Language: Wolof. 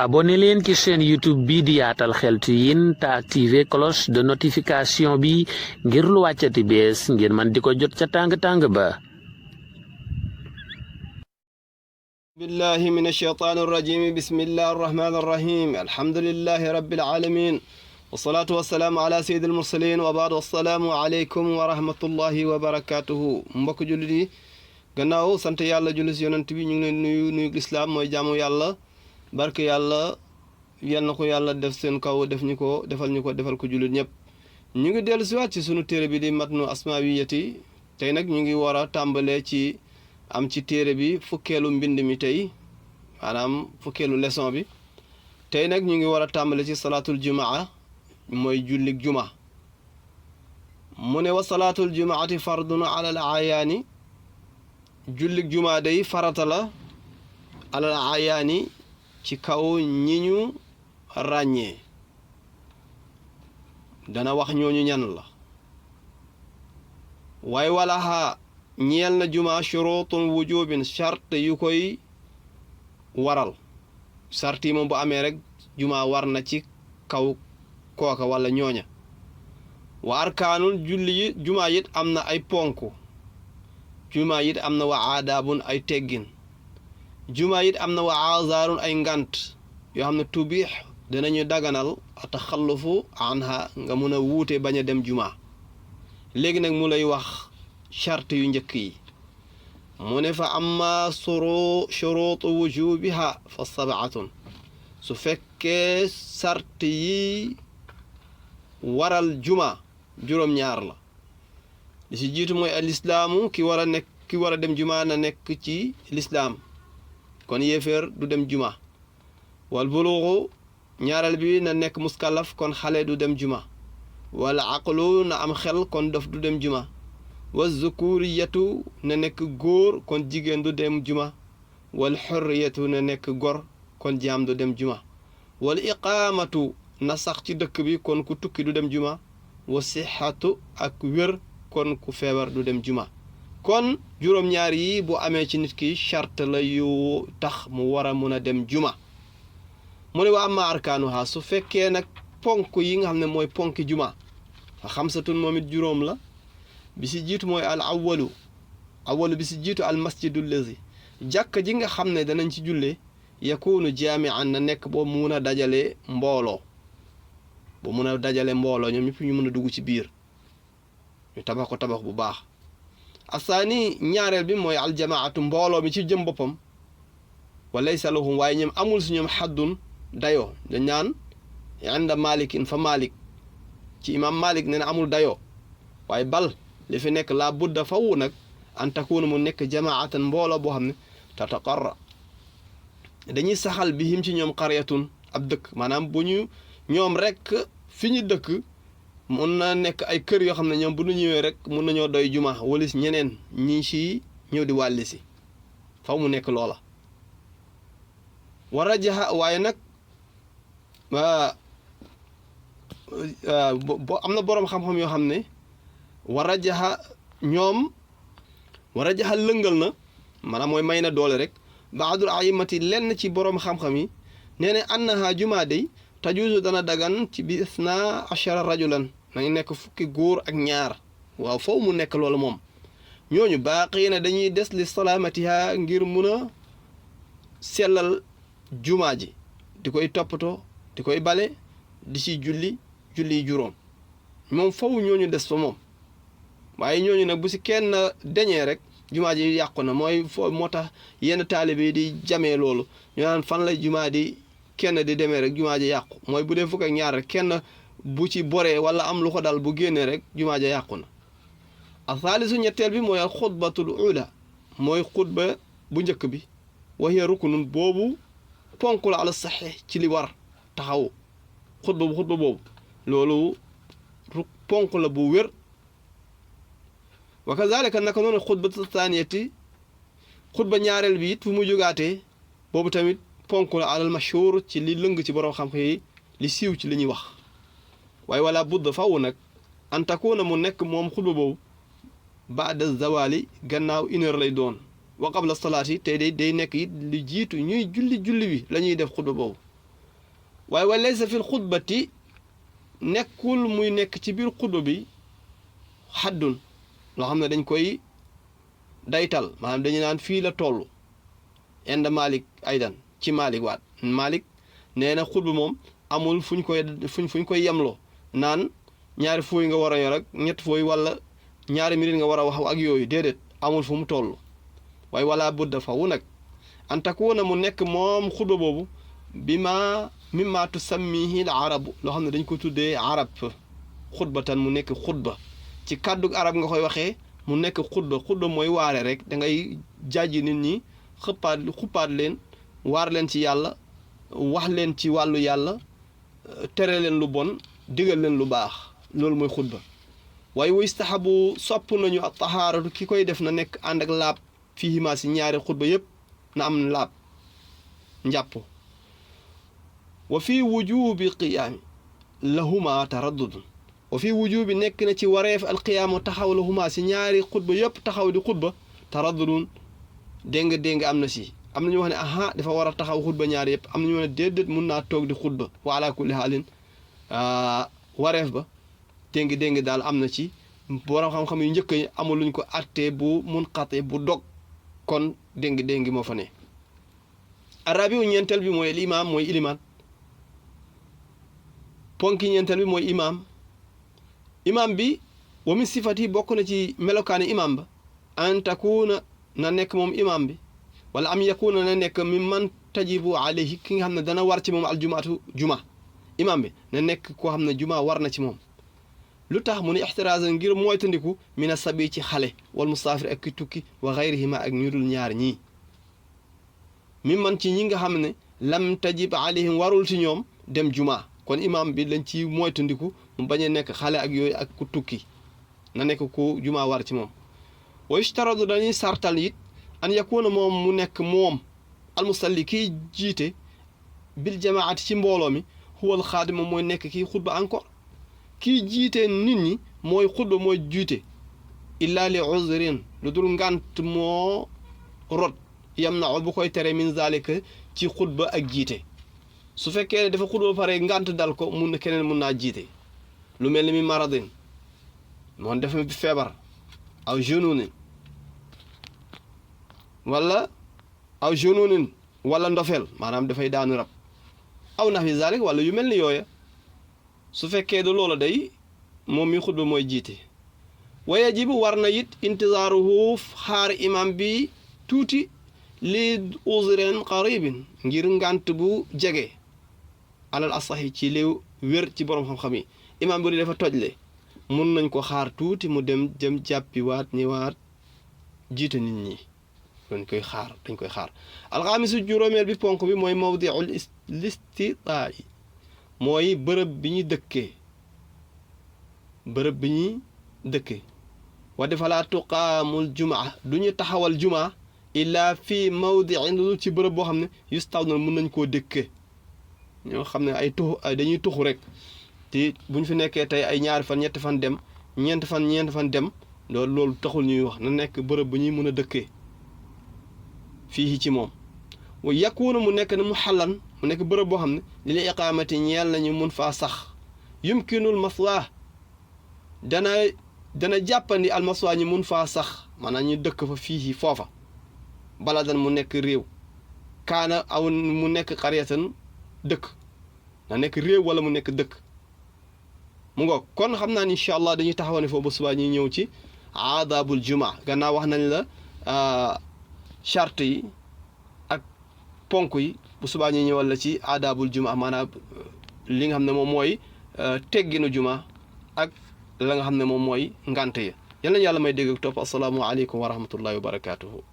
abonné leen ci chaîne YouTube bi di Yaatal Xeltu Yin te activé cloche de notification bi ngir lu wàccati bees ngeen man di ko jot ca tàng-tàng ba. billahi min ash-shaytaani ar-rajiim bismillahi ar-rahmaani ar-rahiim alhamdulillahi rabbil aalamiin wasalaatu wasalaamu ala sayyidil mursaliin wa baad wassalaamu aleykum wa rahmatullahi wa barakaatuhu. mbokk jullit yi gannaaw sant yàlla julli si yonent bi ñu ngi leen nuyu lislaam mooy jaamu yàlla barke yàlla yal na ko yàlla def seen kaw defal ko jullit ñëpp. ñu ngi dellu si waat ci sunu téere bi di matnu asmaawiyati tey nag ñu ngi war a tàmbalee ci téere bi fukkeelu mbind mi tey maanaam fukkeelu leçon bi tey nag ñu ngi war a tàmbale ci salaatul jumaa mooy jullig juma. mu ne wa salaatul jumaati fardun ala al ayaani jullig juma day farata la alal ayaani ci kaw ñi ñu ràññee dana wax ñooñu ñan la waaye walaha ñeel na juma shurutun wujubin charte yu koy waral charte yi moom bu amee rek juma war na ci kaw kooka wala ñooña wa arkaanul julli yi juma yit am na ay ponk juma yit am na wa aadaabun ay teggin juma yit am na wa azaarun ay ngant yoo xam ne tubiix danañu daganal a taxallufu anha nga mun a wuute bañ a dem juma. léegi nag mu lay wax charte yu njëkk yi mu ne fa amma shuruutu wujubiha fa sabaatun su fekkee sart yi waral juma juróom-ñaar la. li si jiitu mooy alislaamu ki war a dem juma na nekk ci lislaam kon yéeféer du dem juma. wal buluuxu ñaareel bi na nekk muskallaf kon xale du dem juma. wal aqlu na am xel kon dof du dem juma. wa zukuriyatu na nekk góor kon jigéen du dem juma. wal xurriyatu na nekk gor kon jaam du dem juma. wal iqaamatu na sax ci dëkk bi kon ku tukki du dem juma. wa sixatu ak wér kon ku feebar du dem juma. kon juróom-ñaar yi bu amee ci nit ki charte la yu tax mu war a mun a dem juma. mu ne wa amma arkaanuha su fekkee nag ponk yi nga xam ne mooy ponki juma fa xamsatun moom it juróom la. bi si jiitu mooy al awalu bi si jiitu al masjidu lazi jàkk ji nga xam ne danañ ci julle yakunu jaami'an na nekk boo mun a dajale mbooloo ñoom ñëpp ñu mun a dugg ci biir ñu tabax ko tabax bu baax. asaani ñaareel bi mooy aljamaatu mbooloo mi ci jëm boppam wa laysa lahum waaye ñoom amul si ñoom xaddun dayoo dañ naan inda malikin fa malik ci imam malik nee na amul dayoo waaye bal li fi nekk laa budda faw nag an takuna mu nekk jamaatan mbooloo boo xam ne tataqarra dañuy saxal bihim ci ñoom qaryatun ab dëkk maanaam bu ñu ñoom rek fi ñu dëkk mun na nekk ay kër yoo xam ne ñoom bu ñu ñëwee rek mun nañoo doy juma walis ñeneen ñi si ñëw di wàlli si faw mu nekk loola. wa rajaha waaye nag am na boroom xam-xam yoo xam ne wa rajaha lëngal na maanaam mooy may na doole rek baadul aimati lenn ci boroom xam-xam yi nee na annaha juma day tajuuzu dana dagan ci bi isna achara rajulan na ngi nekk fukki góor ak ñaar waaw foofu mu nekk loolu moom ñooñu baaqi na dañuy des li salaamatiha ngir mun a sellal juma ji di koy toppatoo di koy bale di ci julli juróom moom foofu ñooñu des fa moom waaye ñooñu nag bu si kenn deñee rek juma ji yàqu na mooy foo moo tax yenn taalibe di jamee loolu ñu naan fan la juma di kenn di demee rek jumaa ja yàqu mooy bu dee fukk ak ñaar rek kenn bu ci boree wala am lu ko dal bu génnee rek jumaa ja yàqu na. asaalisu ñetteel bi mooy xutbatul ula mooy xutba bu njëkk bi wa hiya rukunun boobu ponk la ala saxiix ci li war taxaw xutba boobu loolu ponk la bu wér. wa kazalika naka noonu xutbatu taaniyati xutba ñaareel bi it fu mu jógaatee boobu tamit ponk la alal mashhur ci li lëng ci borom xam-xam yi li siiw ci li ñuy wax waaye wala budda faw nag an takuna mu nekk moom xutba boobu baada zawali gannaaw une heure lay doon wa qabla salaati te day nekk it li jiitu ñuy julli bi la ñuy def xutba boobu waaye wa laysa fil xutbati nekkul muy nekk ci biir xutba bi xaddun loo xam ne dañ koy daytal maanaam dañu naan fii la toll inda Malik aydan ci Malik waat Malik nee na xutba moom amul fuñ koy yemloo naan ñaari fooy nga war a yor ak ñetti fooy wala ñaari minute nga war a wax ak yooyu déedéet amul fu mu toll waaye wala budda fawu nag an takuna mu nekk moom xutba boobu bi ma mimma tusammihi al arabu loo xam ne dañ ko tuddee arab xutbatan mu nekk xutba ci kàddu arab nga koy waxee mu nekk xutba mooy waare rek da ngay jàjji nit ñi xuppaat leen waar leen ci yàlla wax leen ci wàllu yàlla tere leen lu bon digal leen lu baax loolu mooy xutba waaye wa istahabu sopp nañu ak tahaaratu ki koy def na nekk ànd ak laab fiihimaa si ñaari xutba yépp na am laab njàpp wa fii wujubi qiyaami lahuma taraddudun wa fii wujubi nekk na ci wareef alqiyaamu taxaw lahuma si ñaari xutba yépp taxaw di xutba taraddudun déng am na si am nañu wax ne aha dafa war a taxaw xutba ñaari yépp am nañu wax ne déedéet mun naa toog di xutba wa ala kulli haalin wareef ba déng daal am na ci borom xam-xam yu njëkk yi amul luñ ko attee bu munqati bu dog kon déng moo fa ne arabi wu ñeenteel bi mooy imaam mooy ilimaan ponki ñeenteel bi mooy imaam bi wa min sifati bokk na ci melokaani imaam ba an takuna na nekk moom imaam bi wala am yakuna na nekk mi man tajibu alayhi ki nga xam ne dana war ci moom aljumaatu juma imaam bi na nekk koo xam ne juma war na ci moom lu tax mu ne ixtiraasa ngir moytandiku mina sabi ci xale wal musaafir ak ki tukki wa xayrihima ak ñu dul ñaar ñii mi man ci ñi nga xam ne lam tajib alayhim warul ci ñoom dem juma kon imaam bi lañ ci moytandiku mu bañ a nekk xale ak yooyu ak ku tukki na nekk ku juma war ci moom wa yushtaradu dañuy sartal it an yakuna moom mu nekk moom almusalli kiy jiite bil jamaati ci mbooloo mi huwal xaadim moom mooy nekk kii xutba encore kii jiite nit ñi mooy xutba mooy jiite illa li uzrin lu dul ngànt moo rot yam na bu koy tere min zalika ci xutba ak jiite su fekkee ne dafa xutba pare ngànt dal ko mun na keneen mun naa jiite lu mel ni mi maradin moom dafa feebar aw jununin wala ndofeel maanaam dafay daanu rab aw naxwi zalik wala yu mel ni yooya su fekkee da loola day moom mi xutba mooy jiite wa yajibu war na it intizaaruhu xaar imam bi tuuti li uzrin qaribin ngir ngànt bu jege alal asaxi ci li wér ci borom xam-xam yi imam bi dafa tojle mun nañ ko xaar tuuti mu dem jàppiwaat ñëwaat jiite nit ñi dañ koy xaar alxaamisu juróomeel bi ponk bi mooy mawdiul listitaa yi mooy bërëb bi ñuy dëkkee wa defalaa tuqaamul jumaa du ñu taxawal jumaa illaa fii mawdiin lu ci bërëb boo xam ne yustaw na mën nañ koo dëkkee ñoo xam ne dañuy tuxu rek te bu ñu fi nekkee tey ay ñaari fan ñetti fan dem ñeent fan dem loolu taxul ñuy wax na nekk bërëb bu ñuy mën a dëkkee fii ci moom wa yakuna mu nekk ne mu xalan mu nekk bërëb boo xam ne li la iqaamati ñeel nañu mun faa sax yumkinul maswa dana jàppandi al maswa ñi mun faa sax maanaam ñu dëkk fa fii foofa baladan mu nekk réew kaana aw mu nekk qaryatan dëkk na nekk réew wala mu nekk dëkk mu ngoog kon xam naa ni incha allah dañuy taxawane foofu ba subaa ñuy ñëw ci aadaabul jumaa gannaaw wax nañ la charte yi ak ponk yi bu subaa ñuy ñëwal la ci aadaabul jumaa maanaam li nga xam ne moom mooy tegginu jumaa ak la nga xam ne moom mooy ngànt ya yal nañu yàlla may dégg ak topp asalaamu aleykum wa rahmatullahi wa barakaatuhu